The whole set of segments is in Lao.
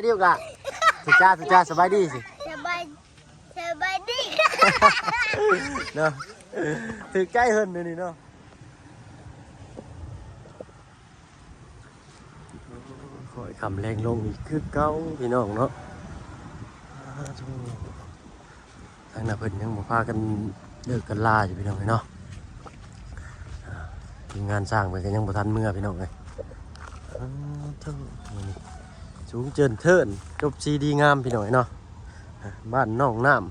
ດຽວກະ ທຸກຈາ ທຸກຈາ ສະບາຍດີຊິ ສະບາຍ ສະບາຍດີ ເນາະ ຖືກໃຈເພິ່ນດຽວນີ້ເນາະ. ຄ່ອຍຄ່ຳແລງລົງອີກຄືເກົ່າພີ່ນ້ອງເນາະ. ທາງໜ້າເພິ່ນຍັງບໍ່ພາກັນເລີກກັນລາຢູ່ພີ່ນ້ອງເອີຍເນາະ. ທີມງານຊ່າງເພິ່ນກໍຍັງບໍ່ທັນເມືອພີ່ນ້ອງເອີຍ. ອ້າໂທ້ ມື້ນີ້ສູງເຈີນເທີນ ຈົບສີດີງາມພີ່ນ້ອງເອີຍເນາະ. ບ້ານໜອງນ້ຳ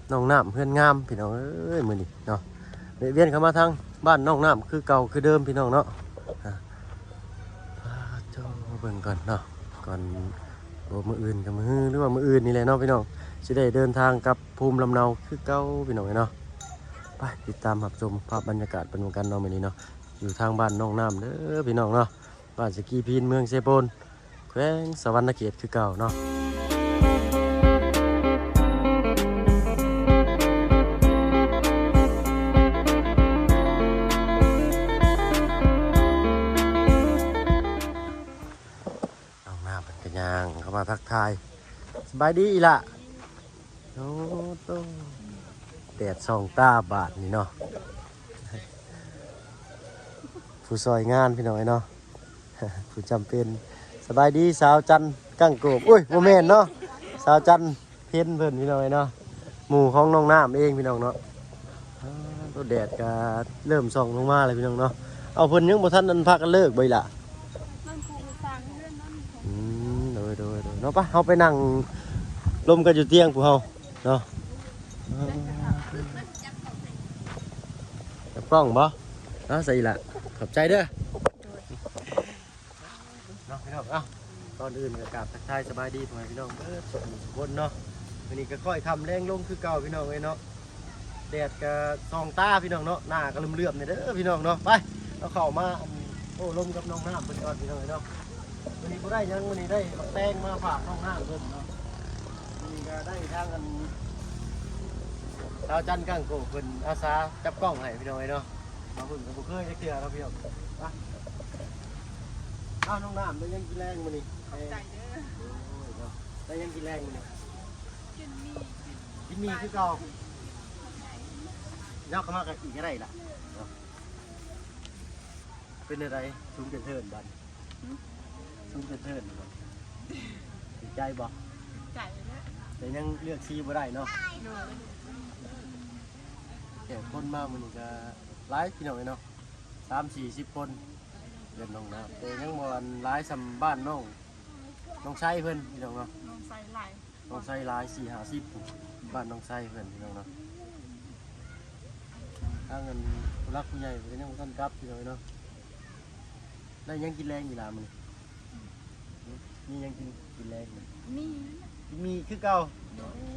ໜອງນ້ຳເຮືອນງາມພີ່ນ້ອງເອີຍ ມື້ນີ້ເນາະ. ແວະວຽນເຂົ້າມາທາງບ້ານໜອງນ້ຳຄືເກົ່າຄືເດີມພີ່ນ້ອງເນາະ. ອ່າ ໂອ້ ເບິ່ງກ່ອນເນາະ ກ່ອນ ໂອ້ ມື້ອື່ນກໍມື້ຮື ຫຼືວ່າມື້ອື່ນນີ້ແຫຼະເນາະພີ່ນ້ອງ ຊິໄດ້ເດີນທາງກັບພູມລຳເນົາຄືເກົ່າພີ່ນ້ອງເອີຍເນາະ. ໄປຕິດຕາມຮັບຊົມພາບບັນຍາກາດເປັນນຳກັນເນາະ ມື້ນີ້ເນາະ. ຢູ່ທາງບ້ານໜອງນ້ຳເດີພີ່ນ້ອງເນາະ ບ້ານສະກີພີນ ເມືອງເຊໂປນ ແຂວງສະຫວັນນະເຂດຄືເກົ່າເນາະ. ນ້ອງນ້ຳເພິ່ນກໍຍ່າງເຂົ້າມາທັກທາຍ. ສະບາຍດີອີ່ຫຼ້າ. ໂອ້ໂຕ ແດດສ່ອງຕາບາດນີ້ເນາະ. ຜູ້ຊ່ອຍງານພີ່ນ້ອງເອີຍເນາະ ຜູ້ຈຳເປັນ. ສະບາຍດີສາວຈັນກັງໂກບ ໂອ້ຍ ບໍ່ແມ່ນເນາະ ສາວຈັນເພັນເພິ່ນພີ່ນ້ອງເອີຍເນາະ ໝູ່ຂອງນ້ອງນ້ຳເອງພີ່ນ້ອງເນາະ. ອ່າ ໂຕ ແດດກໍເລີ່ມສ່ອງລົງມາແລ້ວພີ່ນ້ອງເນາະ. ເອົາ ເພິ່ນຍັງບໍ່ທັນອັນພາກັນເລີກບໍ່ອີ່ຫຼ້າ? ເພິ່ນປູກສ້າງເຮືອນນັ້ນ. ອືມ ໂດຍ ໂດຍ ໂດຍເນາະ. ໄປ ເຮົາໄປນັ່ງລົມກັນຢູ່ຕຽງຜູ້ເຮົາເນາະ. ຈັບກ້ອງບໍ່? ເອົາ ໃສ່ອີ່ຫຼ້າ ຂອບໃຈເດີ. ໂດຍ ເນາະພີ່ນ້ອງເນາະ. ກ່ອນອື່ນກໍກາບທັກທາຍສະບາຍດີພໍ່ແມ່ພີ່ນ້ອງເບິດທຸກໝູ່ທຸກຄົນເນາະ. ມື້ນີ້ກໍຄ່ອຍຄ່ຳແລງລົງຄືເກົ່າພີ່ນ້ອງເອີຍເນາະ. ແດດກໍສ່ອງຕາພີ່ນ້ອງເນາະ ໜ້າກໍເຫຼື້ອມໆແດ່ເດີພີ່ນ້ອງເນາະ. ໄປ ເຮົາເຂົ້າມາ ອັນ ໂອ້ລົມກັບນ້ອງນ້ຳເພິ່ນກ່ອນພີ່ນ້ອງເອີຍເນາະ. ມື້ນີ້ບໍ່ໄດ້ຫຍັງ ມື້ນີ້ໄດ້ໝາກແຕງມາຝາກນ້ອງນ້ຳເພິ່ນເນາະ. ມື້ນີ້ກໍໄດ້ທາງ ອັນ ສາວຈັນກັງໂກບເພິ່ນອາສາຈັບກ້ອງໃຫ້ພີ່ນ້ອງເອີຍເນາະ. ມາເພິ່ນກໍບໍ່ເຄີຍຈັກເທື່ອເນາະພີ່ນ້ອງ. ໄປ ອ້າວ ນ້ອງນ້ຳໄດ້ຫຍັງກິນແລງມື້ນີ້? ຂອບໃຈເດີ. ໂອ້ຍເນາະ ໄດ້ຫຍັງກິນແລງມື້ນີ້? ກິນໝີ່ ກິນໝີ່ຄືເກົ່າ. ເຈົ້າເຂົ້າມາກັບອີກກໍໄດ້ລະເນາະ. ເປັນແນວໃດ ສູງເຈີນເທີນບາດນີ້? ຫື? ສູງເຈີນເທີນບາດນີ້ ຖືກໃຈບໍ່? ຖືກໃຈແລ້ວ ແຕ່ຍັງເລືອກສີບໍ່ໄດ້ເນາະ. ໂດຍ ແຂກຄົນມາມື້ນີ້ກໍຫຼາຍພີ່ນ້ອງເອີຍເນາະ ສາມສີ່ສິບຄົນ ເດີນນ້ອງນ້ຳ ແຕ່ຍັງບໍ່ອັນຫຼາຍສ່ຳບ້ານນ້ອງ ນ້ອງໄຊເພິ່ນພີ່ນ້ອງເນາະ. ນ້ອງໄຊຫຼາຍ ນ້ອງໄຊຫຼາຍ ສີ່ຫ້າສິບ ບ້ານນ້ອງໄຊເພິ່ນພີ່ນ້ອງເນາະ. ທາງອັນຜູ້ຫຼັກຜູ້ໃຫຍ່ເພິ່ນກໍຍັງບໍ່ທັນກັບພີ່ນ້ອງເນາະ. ໄດ້ຫຍັງກິນແລງອີ່ຫຼ້າມື້ນີ້? ມີຫຍັງກິນ ກິນແລງ? ມີ ມີຄືເກົ່າ. ໂດຍ ມີ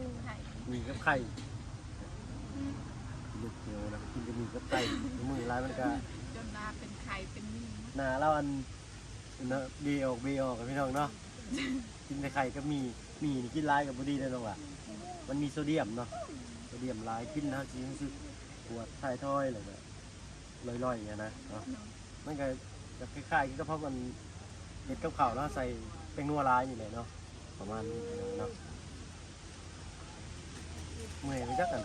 ກັບໄຂ່ ມີກັບໄຂ່. ອືມ ລູກເຂຍນະ ກິນແຕ່ໝີ່ກັບໄຂ່ ມື້ຫຼາຍມັນກະ ຈົນໜ້າເປັນໄຂ່ເປັນໝີ່. ໜ້າລາວອັນ ເນາະ ເບອອກເບອອກ ພີ່ນ້ອງເນາະ. ກິນແຕ່ໄຂ່ກັບໝີ່ ໝີ່ນີ້ກິນຫຼາຍກໍບໍ່ດີເດ້ນ້ອງຫຼ້າ ມັນມີໂຊດຽມເນາະ ໂຊດຽມຫຼາຍ ກິນແລ້ວຊິຮູ້ສຶກປວດທ້າຍທອຍ ແລ້ວກໍລອຍໆຫັ້ນນະເນາະ. ມັນກໍ ກໍຄ້າຍໆຄືກັບເຮົາ ມັນເຮັດກັບເຂົ້າເນາະ ໃສ່ແປ້ງນົວຫຼາຍນີ້ແຫຼະເນາະ ປະມານນີ້ເນາະ. ເມື່ອຍໄປຈັກອັນ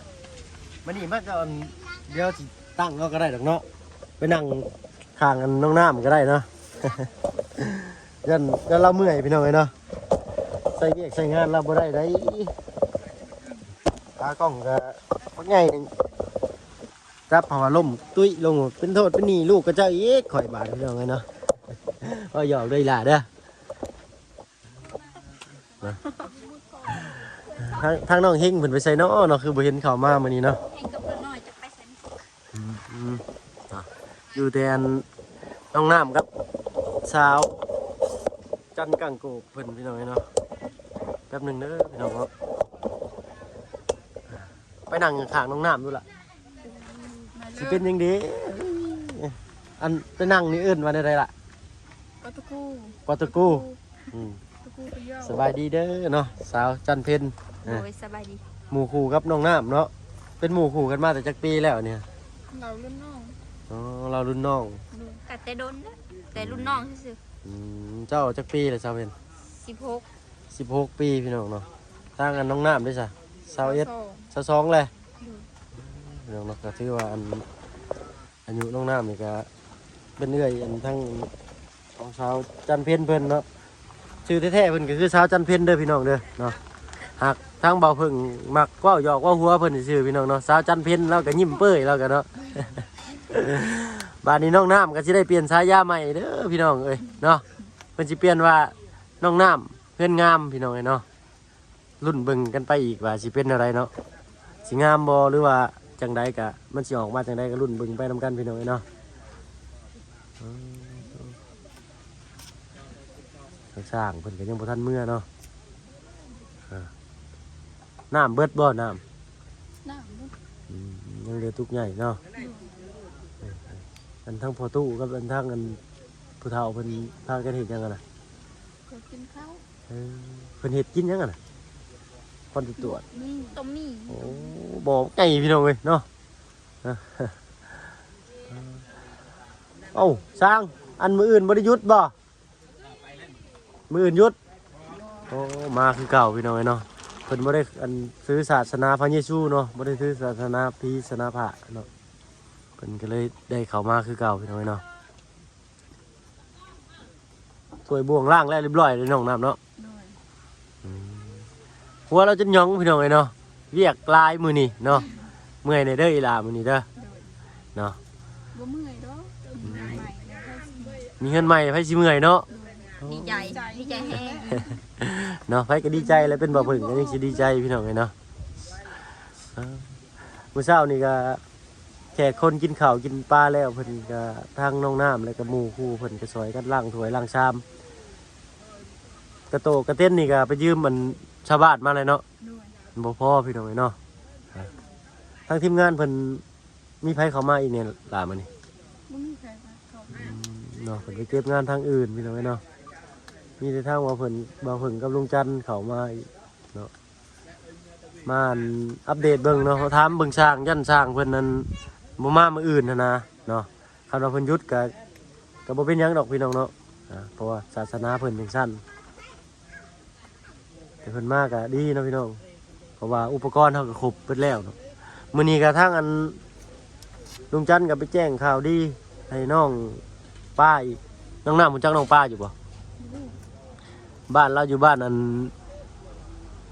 ມານີ້ມາຈະອັນ ດຽວຊິຕັ້ງເອົາກໍໄດ້ດອກເນາະ ໄປນັ່ງຂ້າງອັນນ້ອງນ້ຳກໍໄດ້ເນາະ. ຢ້ານ ຢ້ານລາວເມື່ອຍພີ່ນ້ອງເອີຍເນາະ ໃສ່ວຽກໃສ່ງານລາວບໍ່ໄດ້ໃດ. ຂາກ້ອງກໍບັກໃຫຍ່ ຈັບເພາະວ່າລົ້ມຕຸ້ຍລົງ ເປັນໂທດເປັນໜີ້ລູກຂະເຈົ້າອີກ ຂ້ອຍບາດ ພີ່ນ້ອງເອີຍເນາະ. ເວົ້າຫຍອກເດີອີ່ຫຼ້າເດີ. ນະ ທາງ ທາງນ້ອງເຮັງເພິ່ນໄປໃສເນາະ ເນາະ ຄືບໍ່ເຫັນເຂົ້າມາມື້ນີ້ເນາະ. ເຮັງກັບເພິ່ນນ້ອຍຈະໄປໃສ? ອືມ ເນາະ ຢູ່ແຕ່ອັນນ້ອງນ້ຳກັບສາວຈັນກັງໂກບເພິ່ນ ພີ່ນ້ອງເອີຍເນາະ. ແປັບໜຶ່ງເດີພີ່ນ້ອງເນາະ ໄປນັ່ງຂ້າງນ້ອງນ້ຳດູລະ. ຊິເປັນຫຍັງເດ? ອັນໄປນັ່ງນີ້ເອີ້ນວ່າແນວໃດລະ? ກອດຕະກູ ກອດຕະກູ. ອືມ ຕະກູໄປຢອກ. ສະບາຍດີເດີເນາະ ສາວຈັນເພັນ. ໂດຍ ສະບາຍດີ. ໝູ່ຄູ່ກັບນ້ອງນ້ຳເນາະ ເປັນໝູ່ຄູ່ກັນມາແຕ່ຈັກປີແລ້ວນີ້? ລາວລຸ້ນນ້ອງ. ອໍ ລາວລຸ້ນນ້ອງ. ໂດຍ ກໍແຕ່ດົນແລ້ວ ແຕ່ລຸ້ນນ້ອງຊື່ໆ. ອືມ ເຈົ້າຈັກປີແລ້ວສາວເພັນ? ສິບຫົກ ສິບຫົກປີພີ່ນ້ອງເນາະ. ທາງອັນນ້ອງນ້ຳເດ້ຊະ ຊາວເອັດ ຊາວສອງ ຊາວສອງແຫຼະ. ໂດຍ ພີ່ນ້ອງເນາະ ກໍຖືວ່າອັນ ອາຍຸນ້ອງນ້ຳນີ້ກໍເປັນເອື້ອຍອັນທາງຂອງສາວຈັນເພັນເພິ່ນເນາະ. ຊື່ແທ້ໆເພິ່ນກໍຄືສາວຈັນເພັນເດີພີ່ນ້ອງເດີເນາະ. ຫາກທາງບ່າວເຜິ້ງມັກເວົ້າຢອກເວົ້າຫົວເພິ່ນຊື່ໆ ພີ່ນ້ອງເນາະ. ສາວຈັນເພັນລາວກໍຍິ້ມເປີ້ຍລາວກໍເນາະ. ບາດນີ້ນ້ອງນ້ຳກໍຊິໄດ້ປ່ຽນສາຍາໃໝ່ເດີພີ່ນ້ອງເອີຍເນາະ. ເພິ່ນຊິປ່ຽນວ່ານ້ອງນ້ຳເຮືອນງາມ ພີ່ນ້ອງເອີຍເນາະ. ລຸ້ນເບິ່ງກັນໄປອີກວ່າຊິເປັນແນວໃດເນາະ ຊິງາມບໍ່ ຫຼືວ່າຈັ່ງໃດ ກະມັນຊິອອກມາຈັ່ງໃດ ກະລຸ້ນເບິ່ງໄປນຳກັນ ພີ່ນ້ອງເອີຍເນາະ. ເອີ ທາງຊ່າງເພິ່ນກໍຍັງບໍ່ທັນເມືອເນາະ. ເອີ ນ້ຳເບິດບໍ່? ນ້ຳ ນ້ຳເບິດ. ອືມ ຍັງເຫຼືອຕຸກໃຫຍ່ເນາະ. ໂດຍ ເອີ ອັນທາງພໍ່ຕູ້ກັບອັນທາງອັນຜູ້ເຖົ້າເພິ່ນພາກັນເຮັດຫຍັງຫັ້ນນະ? ເຂົາກິນເຂົ້າ. ເອີ ເພິ່ນເຮັດກິນຫຍັງຫັ້ນນະ? ຄອນຕະຕວດ ມີຕົ້ມໝີ່. ໂອ້ ບໍ່ໃຫຍ່ພີ່ນ້ອງເອີຍເນາະ. ເອົ້າ ຊ່າງ ອັນມື້ອື່ນບໍ່ໄດ້ຢຸດບໍ່? ມື້ອື່ນຢຸດ. ໂອ້ ມາຄືເກົ່າພີ່ນ້ອງເອີຍເນາະ. ເພິ່ນບໍ່ໄດ້ອັນຖືສາສະໜາພະເຢຊູເນາະ ບໍ່ໄດ້ຖືສາສະໜາຜີສາສະໜາພະເນາະ. ເພິ່ນກໍເລີຍໄດ້ເຂົ້າມາຄືເກົ່າພີ່ນ້ອງເອີຍເນາະ. ຖ້ວຍບ່ວງລ້າງແລ້ວຮຽບຮ້ອຍເດ້ນ້ອງນ້ຳເນາະ. ໂດຍ ອືມ ຫົວລາວຈົນຫຍອງພີ່ນ້ອງເອີຍເນາະ. ວຽກຫຼາຍມື້ນີ້ເນາະ. ເມື່ອຍແດ່ເດີອີຫຼ້າມື້ນີ້ເດີ. ໂດຍ ເນາະ ບໍ່ເມື່ອຍດອກ ມີເຮືອນໃໝ່ ມີເຮືອນໃໝ່ໃຜຊິເມື່ອຍເນາະ. ໂດຍ ດີໃຈ ດີໃຈແຮງເນາະ. ໃຜກໍດີໃຈແຫຼະ ເປັນບ່າວເຜິ້ງກໍຍັງຊິດີໃຈພີ່ນ້ອງເອີຍເນາະ. ເອີ ມື້ເຊົ້ານີ້ກໍ ແຂກຄົນກິນເຂົ້າກິນປາແລ້ວ ເພິ່ນກະ ທາງນ້ອງນ້ຳ ແລ້ວກະໝູ່ຄູ່ເພິ່ນກະຊ່ອຍກັນລ້າງຖ້ວຍລ້າງຊາມ. ກະໂຕະກະເຕັນນີ້ກະໄປຢືມອັນຊາວບ້ານມາແຫຼະເນາະ. ໂດຍ ມັນບໍ່ພໍພີ່ນ້ອງເອີຍເນາະ. ທາງທີມງານເພິ່ນມີໃຜເຂົ້າມາອີກແດ່ຫຼ້າມື້ນີ້? ບໍ່ມີໃຜເຂົ້າມາ. ອືມ ເນາະ ເພິ່ນໄປເກັບງານທາງອື່ນພີ່ນ້ອງເອີຍເນາະ. ມີແຕ່ທາງວ່າເພິ່ນ ບ່າວເຜິ້ງກັບລຸງຈັນເຂົ້າມາອີກເນາະ. ມາອັນອັບເດດເບິ່ງເນາະ ຖາມເບິ່ງຊ່າງ ຢ້ານຊ່າງເພິ່ນນັ້ນບໍ່ມາມື້ອື່ນຫັ້ນນະເນາະ. ຄັນວ່າເພິ່ນຢຸດກະ ກະບໍ່ເປັນຫຍັງດອກພີ່ນ້ອງເນາະ. ອາ ເພາະວ່າສາສະໜາເພິ່ນຈັ່ງຊັ້ນ ແຕ່ເພິ່ນມາກະດີເນາະພີ່ນ້ອງ ເພາະວ່າອຸປະກອນເຮົາກະຄົບເບິດແລ້ວເນາະ. ມື້ນີ້ກະທາງອັນ ລຸງຈັນກໍໄປແຈ້ງຂ່າວດີໃຫ້ນ້ອງປາອີກ. ນ້ອງນ້ຳຮູ້ຈັກນ້ອງປາຢູ່ບໍ່? ບໍ່ຮູ້. ບ້ານລາວຢູ່ບ້ານອັນ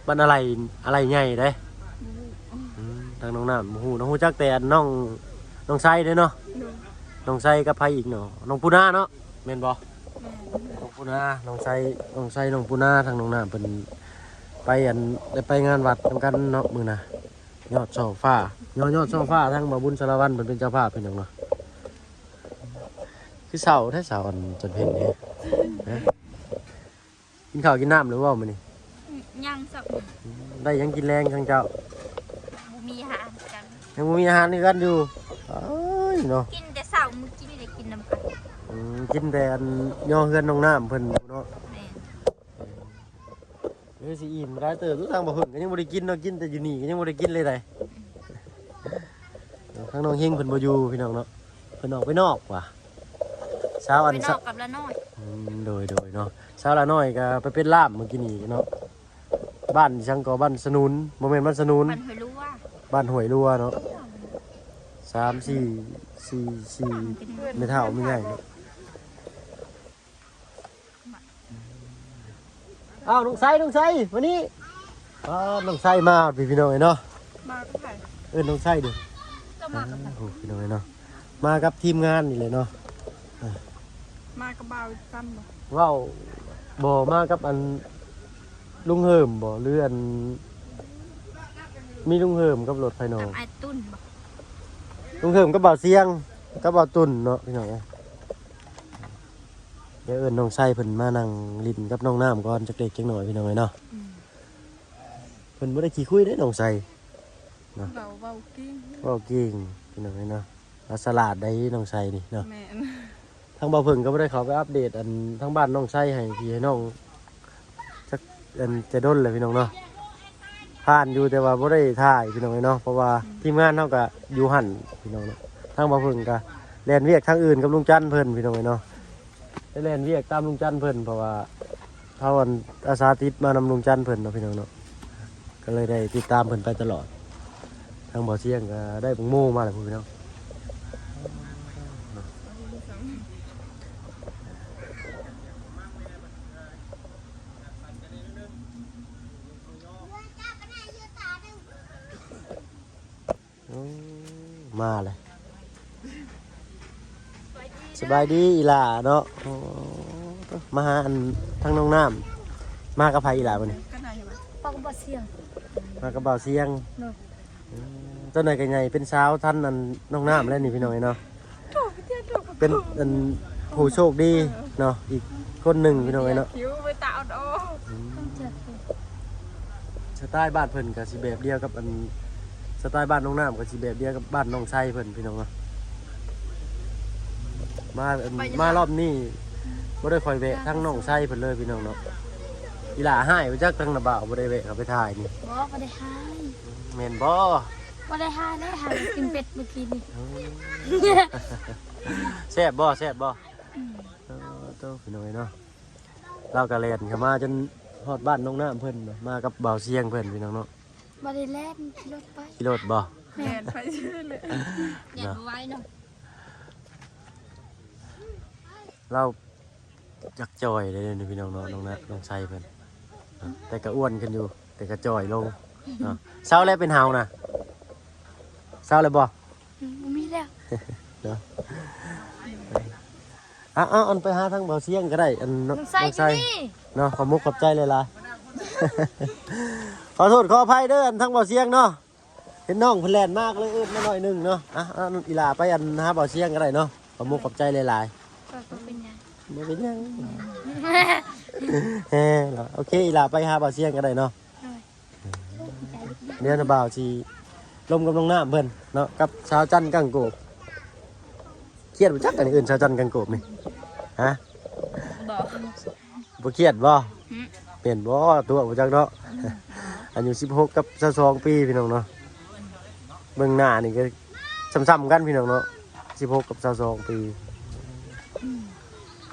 ບ້ານອາໄຫຼ ອາໄຫຼໃຫຍ່ເດ້. ບໍ່ຮູ້. ອືມ ທາງນ້ອງນ້ຳບໍ່ຮູ້ເນາະ. ຮູ້ຈັກແຕ່ອັນນ້ອງ ນ້ອງໄຊເດ້ເນາະ. ໂດຍ ນ້ອງໄຊກັບໃຜອີກເນາະ? ນ້ອງປູນາເນາະ ແມ່ນບໍ່? ແມ່ນ. ນ້ອງປູນາ ນ້ອງໄຊ ນ້ອງໄຊ ນ້ອງປູນາ ທາງນ້ອງນ້ຳເພິ່ນໄປອັນ ໄດ້ໄປງານວັດນຳກັນເນາະມື້ນະ. ຍອດຊ່ອຟ້າ ຍອດ ຍອດຊ່ອຟ້າ ທາງບ່າວບຸນສາລະວັນເພິ່ນເປັນເຈົ້າພາບພີ່ນ້ອງເນາະ. ຄືເສົ້າແທ້ສາວອັນຈັນເພັນນີ້ ຮະ? ກິນເຂົ້າກິນນ້ຳແລ້ວບໍ່ມື້ນີ້? ອືມ ຍັງສັກ. ໄດ້ຫຍັງກິນແລງທາງເຈົ້າ? ບໍ່ມີອາຫານກັນ. ຍັງບໍ່ມີອາຫານຄືກັນຢູ່. ເອີຍເນາະ ກິນແຕ່ເຊົ້າມື້ກີ້ນີ້ແຫຼະ ກິນນຳກັນ. ອືມ ກິນແຕ່ອັນຍໍເຮືອນນ້ອງນ້ຳເພິ່ນເນາະ. ແມ່ນ. ເອີ ຊິອີ່ມຫຼາຍເຕີບຢູ່. ທາງບ່າວເຜິ້ງກໍຍັງບໍ່ໄດ້ກິນເນາະ ກິນແຕ່ຢູ່ນີ້ກໍຍັງບໍ່ໄດ້ກິນເລີຍໃດ. ທາງນ້ອງເຮັງເພິ່ນບໍ່ຢູ່ພີ່ນ້ອງເນາະ ເພິ່ນອອກໄປນອກວ່າ ສາວອັນ ໄປນອກກັບລານ້ອຍ. ອືມ ໂດຍໆເນາະ ສາວລານ້ອຍກໍໄປເປັນລ່າມມື້ກີ້ນີ້ເນາະ. ບ້ານອີ່ຫຍັງກໍ ບ້ານສະໜູນ ບໍ່ແມ່ນບ້ານສະໜູນ ບ້ານຫ້ວຍຫຼວ ບ້ານຫ້ວຍຫຼວເນາະ. ສາມ ສີ່ ສີ່ ສີ່ ແມ່ເຖົ້າແມ່ໃຫຍ່ເນາະ. ອ້າວ ນ້ອງໄຊ ນ້ອງໄຊ ມານີ້. ອ້າວ ນ້ອງໄຊມາພີ່ ພີ່ນ້ອງເອີຍເນາະ. ມາກັບໃຜ? ເອີ້ນນ້ອງໄຊເດີ້. ກໍມາກັບໃຜ? ໂອ້ ພີ່ນ້ອງເອີຍເນາະ ມາກັບທີມງານນີ້ແຫຼະເນາະ. ມາກັບບ່າວອີກກັນບໍ່? ເວົ້າ ບໍ່ ມາກັບອັນ ລຸງເຫີມບໍ່ ຫຼືອັນ ມີລຸງເຫີມກັບລົດໃຜນໍ? ກັບອ້າຍຕຸ້ນບໍ່? ລຸງເຫີມກັບບ່າວຊຽງ ກັບບ່າວຕຸ້ນເນາະ ພີ່ນ້ອງເອີຍ. ດຽວເອີ້ນນ້ອງໄຊເພິ່ນມານັ່ງຫຼິ້ນກັບນ້ອງນ້ຳກ່ອນຈັກເລັກຈັກນ້ອຍ ພີ່ນ້ອງເອີຍເນາະ. ອືມ ເພິ່ນບໍ່ໄດ້ຂີ້ຄຸຍເດ້ນ້ອງໄຊເນາະ. ເວົ້າ ເວົ້າເກັ່ງ ເວົ້າເກັ່ງ ພີ່ນ້ອງເອີຍເນາະ. ລາວສະຫຼາດໃດ໋ນ້ອງໄຊນີ້ເນາະ. ແມ່ນ. ທາງບ່າວເຜິ້ງກໍບໍ່ໄດ້ເຂົ້າໄປອັບເດດອັນທາງບ້ານນ້ອງໄຊໃຫ້ພີ່ໃຫ້ນ້ອງຈັກອັນ ແຕ່ດົນແລ້ວ ພີ່ນ້ອງເນາະ. ຜ່ານຢູ່ແຕ່ວ່າບໍ່ໄດ້ຖ່າຍ ພີ່ນ້ອງເອີຍເນາະ ເພາະວ່າ ອືມ ທີມງານເຮົາກໍຢູ່ຫັ້ນ ພີ່ນ້ອງເນາະ. ທາງບ່າວເຜິ້ງກໍແລ່ນວຽກທາງອື່ນກັບລຸງຈັນເພິ່ນ ພີ່ນ້ອງເອີຍເນາະ ໄປແລ່ນວຽກຕາມລຸງຈັນເພິ່ນ ເພາະວ່າ ເຮົາອັນອາສາຕິດມານຳລຸງຈັນເພິ່ນເນາະ ພີ່ນ້ອງເນາະ ກໍເລີຍໄດ້ຕິດຕາມເພິ່ນໄປຕະຫຼອດ. ທາງບໍ່ສຽງກໍໄດ້ບັກໂມມາແລ້ວ ພີ່ນ້ອງ. ໂອ້ ມາແລ້ວ ສະບາຍດີອີ່ຫຼ້າເນາະ. ໂອ້ ມາຫາອັນທາງນ້ອງນ້ຳ ມາກັບໃຜອີ່ຫຼ້າມື້ນີ້? ປາກກະບອກສຽງ ມາກັບບ່າວສຽງ. ໂດຍ ອືມ ເຈົ້າໜ້ອຍກໍໃຫຍ່ເປັນສາວທັນອັນນ້ອງນ້ຳແລ້ວນີ້ ພີ່ນ້ອງເອີຍເນາະ. ເປັນອັນຜູ້ໂຊກດີເນາະ ອີກຄົນໜຶ່ງ ພີ່ນ້ອງເອີຍເນາະ. ອືມ ສະໄຕບ້ານເພິ່ນກໍຊິແບບດຽວກັບອັນ ສະໄຕບ້ານນ້ອງນ້ຳກໍຊິແບບດຽວກັບບ້ານນ້ອງໄຊເພິ່ນ ພີ່ນ້ອງເນາະ. ມາອັນ ມາລອບນີ້ບໍ່ໄດ້ຄ່ອຍແວະທາງນ້ອງໄຊເພິ່ນເລີຍ ພີ່ນ້ອງເນາະ. ອີ່ຫຼ້າຮ້າຍບໍ່ຈັກ ທາງນ້າບ່າວບໍ່ໄດ້ແວະເຂົ້າໄປຖ່າຍນີ້. ບໍ່ ບໍ່ໄດ້ຮ້າຍ. ແມ່ນບໍ່? ບໍ່ໄດ້ຮ້າຍເດ້ ຫາກິນເປັດມື້ກີ້ນີ້. ໂອ້ ແຊບບໍ່? ແຊບບໍ່? ອືມ ເອີ ໂຕ ພີ່ນ້ອງເອີຍເນາະ ລາວກໍແລ່ນເຂົ້າມາຈົນຮອດບ້ານນ້ອງນ້ຳເພິ່ນ ມາກັບບ່າວສຽງເພິ່ນ ພີ່ນ້ອງເນາະ. ບໍ່ໄດ້ແລ່ນ ຂີ່ລົດໄປ. ຂີ່ລົດບໍ່? ແມ່ນ ແລ່ນໄປຊື່ເລີຍ ແລ່ນບໍ່ໄວເນາະ. ລາວ ຈັກຈ່ອຍເດ້ນີ້ ພີ່ນ້ອງເນາະ ນ້ອງນະ ນ້ອງໄຊເພິ່ນ ແຕ່ກໍອ້ວນຂຶ້ນຢູ່ ແຕ່ກໍຈ່ອຍລົງເນາະ. ເຊົາແລ້ວເປັນເຫົານະ ເຊົາແລ້ວບໍ່? ອືມ ບໍ່ມີແລ້ວເນາະ. ເອົາໆ ອັນໄປຫາທາງເບົາຊຽງກໍໄດ້ ອັນນ້ອງ ນ້ອງໄຊ ນ້ອງໄຊຢູ່ນີ້ເນາະ. ຂອບມຸກຂອບໃຈຫຼາຍໆ ຂໍໂທດຂໍອະໄພເດີ ອັນທາງເບົາຊຽງເນາະ. ເຫັນນ້ອງເພິ່ນແລ່ນມາ ກໍເລີຍເອີ້ນມາໜ້ອຍໜຶ່ງເນາະ. ອ່ະ ອ່ະ ອີ່ຫຼ້າໄປອັນຫາເບົາຊຽງກໍໄດ້ເນາະ. ຂອບມຸກຂອບໃຈຫຼາຍໆ. ບໍ່ເປັນຫຍັງ ບໍ່ເປັນຫຍັງ. ໂອເຄ ອີ່ຫຼ້າໄປຫາເບົາຊຽງກໍໄດ້ເນາະ. ດຽວນະບ່າວຊິລົມກັບນ້ອງນ້ຳເພິ່ນເນາະ ກັບສາວຈັນກັງໂກບ. ຄຽດບໍ່ຈັກ ອັນນີ້ເອີ້ນສາວຈັນກັງໂກບນີ້ ຮະ? ບໍ່ ບໍ່ຄຽດບໍ່? ຫືມ ແມ່ນບໍ່? ຕົວະບໍ່ຈັກເນາະ. ອືມ ອາຍຸສິບຫົກກັບຊາວສອງປີ ພີ່ນ້ອງເນາະ. ເບິ່ງໜ້ານີ້ກໍຊ້ຳໆກັນ ພີ່ນ້ອງເນາະ ສິບຫົກກັບຊາວສອງປີ. ອືມ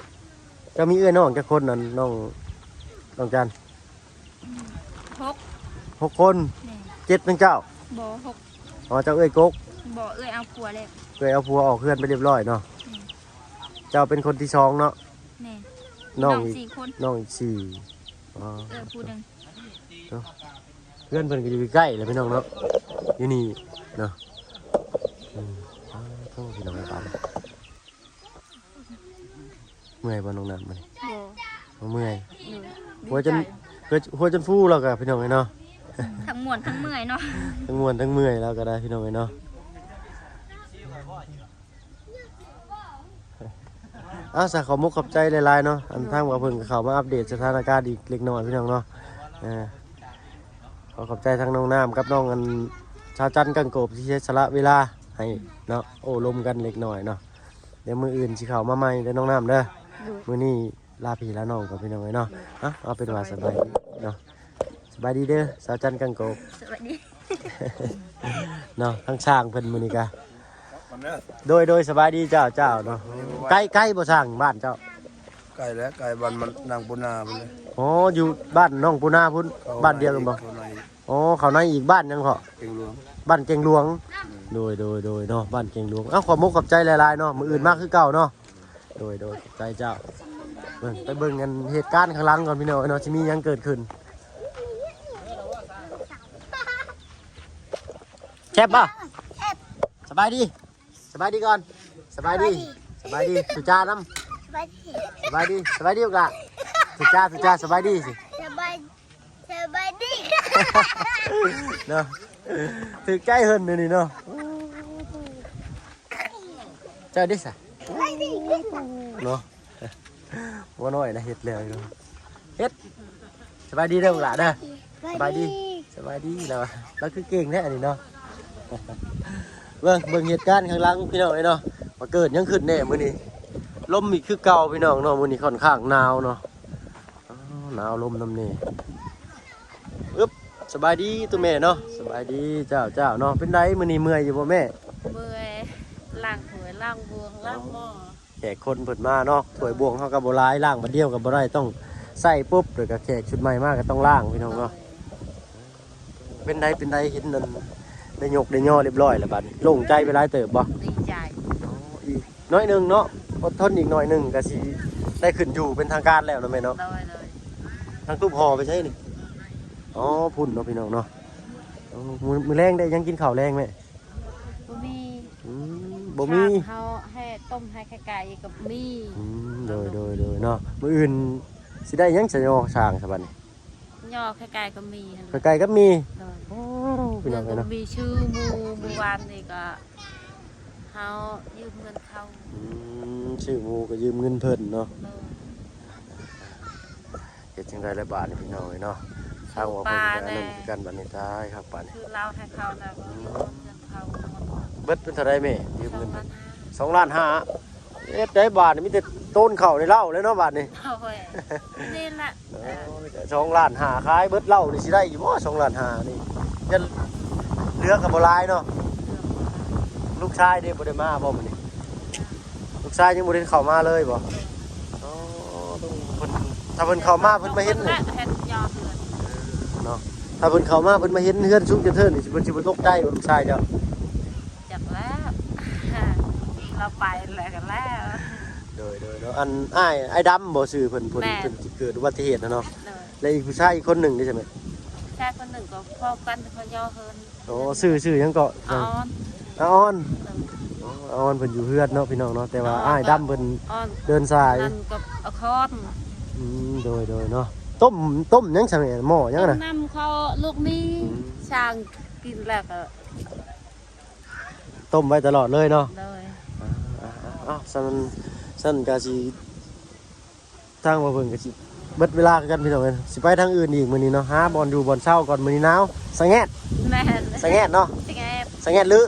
ເຈົ້າມີເອື້ອຍນ້ອງຈັກຄົນ? ນັ້ນ ນ້ອງ ນ້ອງຈັນ ຫົກ ຫົກຄົນ. ແມ່ນ ເຈັດນຳເຈົ້າ? ບໍ່ ຫົກ. ອໍ ເຈົ້າເອື້ອຍກົກ? ບໍ່ ເອື້ອຍເອົາຜົວແລ້ວ. ເອື້ອຍເອົາຜົວອອກເຮືອນໄປຮຽບຮ້ອຍເນາະ. ແມ່ນ ເຈົ້າເປັນຄົນທີສອງເນາະ. ແມ່ນ ນ້ອງ ນ້ອງອີກສີ່ຄົນ ນ້ອງອີກສີ່. ອໍ ເອື້ອຍຜູ້ໜຶ່ງ. ເນາະ ເຮືອນເພິ່ນກໍຢູ່ໃກ້ໆແຫຼະ ພີ່ນ້ອງເນາະ ຢູ່ນີ້ເນາະ. ອືມ ອ້າໂທ້ ພີ່ນ້ອງເອີຍ ບາດນີ້ ເມື່ອຍບໍ່ນ້ອງນ້ຳມື້ນີ້? ບໍ່ ບໍ່ເມື່ອຍ. ໂດຍ ຫົວຈົນ ດີໃຈ ຫົວ ຫົວຈົນຟູແລ້ວກໍ ພີ່ນ້ອງເອີຍເນາະ. ທັງມ່ວນທັງເມື່ອຍເນາະ ທັງມ່ວນທັງເມື່ອຍແລ້ວກໍໄດ້ ພີ່ນ້ອງເອີຍເນາະ. ເອົາຊະ ຂອບມຸກຂອບໃຈຫຼາຍໆເນາະ. ອັນ ໂດຍ ທາງວ່າເພິ່ນກໍເຂົ້າມາອັບເດດສະຖານະການອີກເລັກນ້ອຍ ພີ່ນ້ອງເນາະ. ເອີ ຂໍຂອບໃຈທັງນ້ອງນ້ຳກັບນ້ອງ ອັນ ສາວຈັນກັງໂກບ ທີ່ເສຍສະຫຼະເວລາໃຫ້ເນາະ ໂອ້ລົມກັນເລັກນ້ອຍເນາະ. ດຽວມື້ອື່ນຊິເຂົ້າມາໃໝ່ເດີນ້ອງນ້ຳເດີ. ໂດຍ ມື້ນີ້ລາພີ່ລານ້ອງກ່ອນ ພີ່ນ້ອງເອີຍເນາະ. ເອົາ ເອົາເປັນວ່າສະບາຍດີເນາະ. ສະບາຍດີເດີ ສາວຈັນກັງໂກບ. ສະບາຍດີເນາະ ທາງຊ່າງເພິ່ນມື້ນີ້ກະ. ໂດຍ ໂດຍ ສະບາຍດີເຈົ້າ ເຈົ້າເນາະ. ໄກ ໄກບໍ່ຊ່າງ ບ້ານເຈົ້າ? ໄກແຫຼະ ໄກບ້ານມັນນາງປູນາພຸ້ນແຫຼະ. ອໍ ຢູ່ບ້ານນ້ອງປູນາພຸ້ນ ບ້ານດຽວກັນບໍ່? ອໍ ເຂົ້າໃນອີກ ບ້ານຫຍັງເກາະ? ເກັງຫຼວງ ບ້ານເກັງຫຼວງ. ໂດຍ ໂດຍ ໂດຍເນາະ ບ້ານເກັງຫຼວງ. ເອົາ ຂອບມຸກຂອບໃຈຫຼາຍໆເນາະ ມື້ອື່ນມາຄືເກົ່າເນາະ. ໂດຍ ໂດຍ ຂອບໃຈເຈົ້າ. ເບິ່ງ ໄປເບິ່ງອັນເຫດການຂ້າງຫຼັງກ່ອນ ພີ່ນ້ອງເນາະ ຊິມີຫຍັງເກີດຂຶ້ນ. ແຊບບໍ່? ແຊບ. ສະບາຍດີ ສະບາຍດີກ່ອນ. ສະບາຍດີ ສະບາຍດີ ສະບາຍດີ ສຸຈານຳ. ສະບາຍດີ ສະບາຍດີ ສະບາຍດີລູກຫຼ້າ. ສຸຈາ ສຸຈາ ສະບາຍດີຊິ ສະບາຍ ສະບາຍດີເນາະ. ຖືກໃຈເພິ່ນນີ້ເນາະ. ເຈົ້າເດ້ສະ ສະບາຍດີເນາະ. ບໍ່ນ້ອຍນະ ເຮັດແລ້ວຢູ່ ເຮັດ. ສະບາຍດີເດີລູກຫຼ້າເດີ. ສະບາຍດີ ສະບາຍດີ ສະບາຍດີແລ້ວ ລາວຄືເກັ່ງແທ້ອັນນີ້ເນາະ. ເບິ່ງ ເບິ່ງເຫດການຂ້າງຫຼັງ ພີ່ນ້ອງເອີຍເນາະ ວ່າເກີດຫຍັງຂຶ້ນແດ່ມື້ນີ້. ລົມອີກຄືເກົ່າ ພີ່ນ້ອງເນາະ ມື້ນີ້ຂ້ອນຂ້າງໜາວເນາະ. ອ້າວ ໜາວລົມນຳແດ່. ອຶບ ສະບາຍດີຕູ້ແມ່ເນາະ. ສະບາຍດີເຈົ້າ ເຈົ້າເນາະ. ເປັນໃດມື້ນີ້ເມື່ອຍຢູ່ບໍ່ແມ່? ເມື່ອຍ ລ້າງຖ້ວຍ ລ້າງບ່ວງ ລ້າງໝໍ້. ແຂກຄົນເພິ່ນມາເນາະ ຖ້ວຍບ່ວງເຮົາກໍບໍ່ຫຼາຍ ລ້າງບາດດຽວກໍບໍ່ໄດ້ ຕ້ອງ ໃສ່ປຸບ ແລ້ວກໍແຂກຊຸດໃໝ່ມາກໍຕ້ອງລ້າງ ພີ່ນ້ອງເນາະ. ເປັນໃດ ເປັນໃດ ເຫັນນັ້ນ ໄດ້ຍົກໄດ້ຍໍຮຽບຮ້ອຍແລ້ວ ບາດນີ້ໂລ່ງໃຈໄປຫຼາຍເຕີບບໍ່? ດີໃຈ. ອີກໜ້ອຍໜຶ່ງເນາະ, ອົດທົນອີກໜ້ອຍໜຶ່ງ ກໍຊິໄດ້ຂຶ້ນຢູ່ເປັນທາງການແລ້ວເນາະແມ່ເນາະ. ໂດຍ ໂດຍ. ທາງຕູ້ຫໍ່ໄປໃສນີ້? ອໍ ພຸ້ນເນາະ ພີ່ນ້ອງເນາະ. ໂອ້ ມື້ ມື້ແລງໄດ້ຫຍັງກິນເຂົ້າແລງແມ່? ບໍ່ມີ. ອືມ ບໍ່ມີ. ເຮົາໃຫ້ຕົ້ມໃຫ້ໄຂ່ໄກ່ກໍມີ. ອືມ ໂດຍ ໂດຍ ໂດຍເນາະ. ມື້ອື່ນຊິໄດ້ຫຍັງຊະຍໍຊ່າງຊະບັດນີ້? ຍໍໄຂ່ໄກ່ກໍມີ. ໄຂ່ໄກ່ກໍມີ. ໂດຍ. ໂອ້ ພີ່ນ້ອງເອີຍເນາະ, ມີຊື່ໝູ່ ມື້ວານນີ້ກໍເຮົາຢືມເງິນເຂົາ. ອືມ ຊື້ໝູ່ກໍຢືມເງິນເພິ່ນເນາະ. ໂດຍ. ເຮັດຈັ່ງໃດລະບາດນີ້ ພີ່ນ້ອງເອີຍເນາະ. ທາງວ່າເພິ່ນກໍອັນນັ້ນຄືກັນ ບາດນີ້ຕາຍຄັກບາດນີ້. ຄືເຫຼົ້າໃຫ້ເຂົາແລ້ວກໍຢືມເງິນເຂົາ. ເບິດເປັນເທົ່າໃດແມ່? ຢືມເງິນ ສອງລ້ານຫ້າ. ເຮັດໄດ້ບາດນີ້ ມີແຕ່ໂຕນເຂົ້າໃນເຫຼົ້າແລ້ວເນາະບາດນີ້. ໂອ້ຍ ນີ້ແຫຼະ. ເອີ ສອງລ້ານຫ້າ ຂາຍເບິດເຫຼົ້ານີ້ຊິໄດ້ຢູ່ບໍ່ ສອງລ້ານຫ້ານີ້? ຍັງເຫຼືອກໍບໍ່ຫຼາຍເນາະ. ລູກຊາຍເດ້ ບໍ່ໄດ້ມາບໍ່ມື້ນີ້? ລູກຊາຍຍັງບໍ່ໄດ້ເຂົ້າມາເລີຍບໍ່? ອໍ ເພິ່ນ ຖ້າເພິ່ນເຂົ້າມາເພິ່ນມາເຫັນ ເອີ ເນາະ, ຖ້າເພິ່ນເຂົ້າມາເພິ່ນມາເຫັນເຮືອນສູງຈະເທີນນີ້ ເພິ່ນຊິບໍ່ຕົກໃຈບໍ່ ລູກຊາຍເຈົ້າ? ຈັກແລ້ວ ລາວໄປແລ້ວກໍແລ້ວ. ໂດຍ ໂດຍເນາະ. ອັນອ້າຍ ອ້າຍດຳບໍ່ຊື່ເພິ່ນ? ເພິ່ນ ແມ່ນ ເພິ່ນເກີດອຸບັດຕິເຫດນະເນາະ. ໂດຍ. ແລະອີກຜູ້ຊາຍອີກຄົນໜຶ່ງເດ້ໃຊ່ໄໝ? ຜູ້ຊາຍຄົນໜຶ່ງກໍພໍ້ກັນ ເຂົາຍໍເຮືອນ. ອໍ ຊື່ ຊື່ຫຍັງເກາະ? ອາອອນ. ອາອອນ. ເອີ ອໍ ອາອອນເພິ່ນຢູ່ເຮືອນເນາະ ພີ່ນ້ອງເນາະ, ແຕ່ວ່າອ້າຍດຳເພິ່ນເດີນສາຍ. ນັ້ນກັບອາຄອນ. ອືມ ໂດຍ ໂດຍເນາະ. ຕົ້ມ ຕົ້ມຫຍັງຊະແມ່? ໝໍ້ຫຍັງນະ? ຕົ້ມນ້ຳເຂົ້າລູກມີ. ອືມ ຊ່າງກິນແລ້ວກໍ ຕົ້ມໄວ້ຕະຫຼອດເລີຍເນາະ. ໂດຍ. ເອົາ ຊັ້ນ ຊັ້ນກະຊິ ທາງບໍ່ເພິ່ນກໍຊິເບິດເວລາຄືກັນ ພີ່ນ້ອງເອີຍ. ຊິໄປທາງອື່ນອີກມື້ນີ້ເນາະ, ຫາບ່ອນຢູ່ບ່ອນເຊົາກ່ອນ. ມື້ນີ້ໜາວ ສະແງດ. ແມ່ນ ສະແງດເນາະ. ສະແງດ ສະແງດລຶ. ເອີ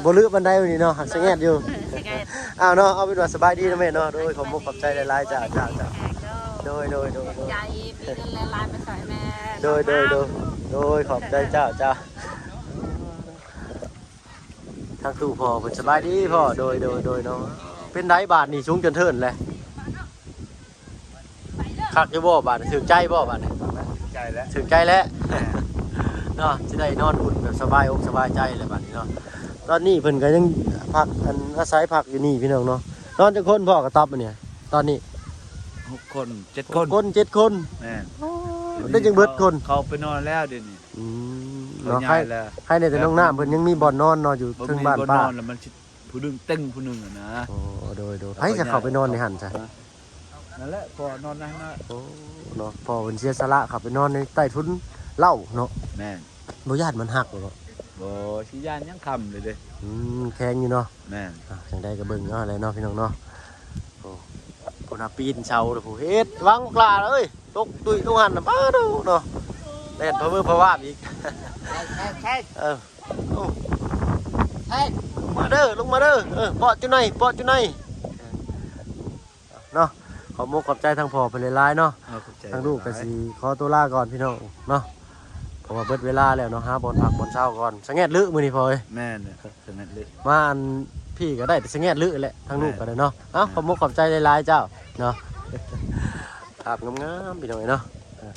ບໍ່ລຶປານໃດມື້ນີ້ເນາະ, ຫາກສະແງດຢູ່. ສະແງດ. ອ້າວເນາະ, ເອົາເປັນວ່າສະບາຍດີເນາະແມ່ເນາະ. ໂດຍ ຂອບມຸກຂອບໃຈຫຼາຍໆ. ເຈົ້າ ເຈົ້າ ເຈົ້າ. ໂດຍ ໂດຍ ໂດຍ ໂດຍ. ໃຈມີເງິນຫຼາຍໆມາຊ່ອຍແມ່. ໂດຍ ໂດຍ ໂດຍ ໂດຍ. ຂອບໃຈເຈົ້າ ເຈົ້າ. ທາງຕູ້ພໍ່ເພິ່ນ. ສະບາຍດີພໍ່. ໂດຍ ໂດຍ ໂດຍເນາະ. ເປັນໃດບາດນີ້ ສູງຈົນເທີນແຫຼະ? ຄັກຢູ່ບໍ່ບາດນີ້? ຖືກໃຈບໍ່ບາດນີ້? ຖືກໃຈແລ້ວ ຖືກໃຈແລ້ວ. ແມ່ນ ເນາະ, ຊິໄດ້ນອນອຸ່ນແບບສະບາຍອົກສະບາຍໃຈແລ້ວບາດນີ້ເນາະ. ຕອນນີ້ເພິ່ນກໍຍັງພັກ ອັນ ອາໄສພັກຢູ່ນີ້ ພີ່ນ້ອງເນາະ. ນອນຈັກຄົນພໍ່ກະຕັອບອັນນີ້? ຕອນນີ້ ຫົກຄົນ ເຈັດຄົນ. ຫົກຄົນ ເຈັດຄົນ. ແມ່ນ. ໂອ້ ໄດ້ຈັ່ງເບິດຄົນ ເຂົາໄປນອນແລ້ວດຽວນີ້. ອືມ ເຂົາ ເນາະ ໃຫ້ ໃຫ້ແຕ່ນ້ອງນ້ຳເພິ່ນຍັງມີບ່ອນນອນເນາະ ຢູ່ເທິງບ້ານປ້າ. ບໍ່ແມ່ນບ່ອນນອນແລ້ວ ມັນຊິຜູ້ໜຶ່ງເຕັງຜູ້ໜຶ່ງຫັ້ນນະ. ໂອ້ ໂດຍ ໂດຍ. ໃຜຈະເຂົ້າໄປນອນໃນຫັ້ນຊະ? ນັ້ນແຫຼະ ພໍ່ນອນໃນຫັ້ນນະ. ໂອ້ ເນາະ, ພໍ່ເພິ່ນເສຍສະຫຼະເຂົ້າໄປນອນໃນໃຕ້ທຸນເຫຼົ້າເນາະ. ແມ່ນ. ບໍ່ຢ້ານມັນຫັກບໍ່? ບໍ່ ຊິຢ້ານຫຍັງ ຄ່ຳເລີຍເດ້. ອືມ ແຂງຢູ່ເນາະ. ແມ່ນ. ອ່າ ຈັ່ງໃດກໍເບິ່ງເອົາແຫຼະເນາະ ພີ່ນ້ອງເນາະ. ໂອ້ ພຸ້ນນະ ປີນເສົາເດ້ ຜູ້ເຮັດ ຫວັງບັກຫຼ້າເອີຍ ຕົກຕຸ້ຍລົງຫັ້ນນະ. ປາໂດເນາະ, ແລ່ນພະເວີພະວາບອີກ. ເອີ ໂອ້ ເຮັດ ລົງມາເດີ ລົງມາເດີ. ເອີ ເປາະຈຸໄນ ເປາະຈຸໄນເນາະ. ຂອບມຸກຂອບໃຈທາງພໍ່ເພິ່ນຫຼາຍໆເນາະ. ເອີ ຂອບໃຈ. ທາງລູກກໍຊິຂໍຕົວລາກ່ອນ ພີ່ນ້ອງເນາະ, ເພາະວ່າເບິດເວລາແລ້ວເນາະ, ຫາບ່ອນພັກບ່ອນເຊົາກ່ອນ. ສະແງດລຶມື້ນີ້ພໍ່ເອີຍ. ແມ່ນ ສະແງດລຶ. ມາອັນ ພີ່ກໍໄດ້ແຕ່ສະແງດລຶແຫຼະ ທາງລູກກໍໄດ້ເນາະ. ເອົ້າ ແມ່ນ ຂອບມຸກຂອບໃຈຫຼາຍໆເຈົ້າເນາະ. ພາບງາມໆ ພີ່ນ້ອງເອີຍເນາະ. ເອີ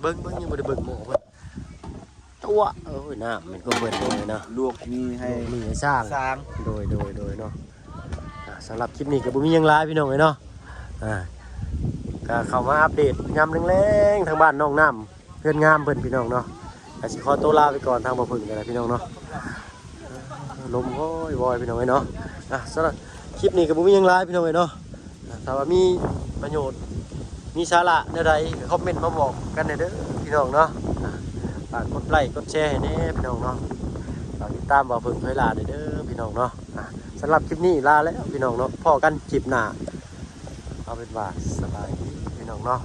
ເບິ່ງ ເບິ່ງ ຍັງບໍ່ໄດ້ເບິ່ງໝໍ້ເພິ່ນ. ຕົວະ ໂອ້ຍ ນ້ຳແມ່ນຂອງເພິ່ນເນາະ. ລວກມີໃຫ້ ລວກມີໃຫ້ຊ້າງ. ຊ້າງ. ໂດຍ ໂດຍ ໂດຍເນາະ. ອ່າ ສຳລັບຄລິບນີ້ກໍບໍ່ມີຫຍັງຫຼາຍ ພີ່ນ້ອງເອີຍເນາະ. ອ່າ ກໍເຂົ້າມາອັບເດດຍາມແລງໆ ທາງບ້ານນ້ອງນ້ຳ ເຮືອນງາມເພິ່ນ ພີ່ນ້ອງເນາະ. ກໍຊິຂໍຕົວລາໄປກ່ອນ ທາງບໍ່ເພິ່ງກໍໄດ້ ພີ່ນ້ອງເນາະ. ລົມໂຫຍວອຍ ພີ່ນ້ອງເອີຍເນາະ. ອ່າ ສຳລັບຄລິບນີ້ກໍບໍ່ມີຫຍັງຫຼາຍ ພີ່ນ້ອງເອີຍເນາະ. ອ່າ ຖ້າວ່າມີປະໂຫຍດ ມີສາລະແນວໃດ ກໍຄອມເມັນມາບອກກັນແດ່ເດີ ພີ່ນ້ອງເນາະ. ອ່າ ຝາກກົດໄລກ໌ ກົດແຊຣ໌ໃຫ້ແດ່ ພີ່ນ້ອງເນາະ. ຝາກຕິດຕາມບໍ່ເພິ່ງ ຖອຍຫຼ້າແດ່ເດີ ພີ່ນ້ອງເນາະ. ອ່າ ສຳລັບຄລິບນີ້ລາແລ້ວ ພີ່ນ້ອງເນາະ, ພໍ້ກັນຄລິບໜ້າ. ເອົາເປັນວ່າສະບາຍດີ ພີ່ນ້ອງເນາະ.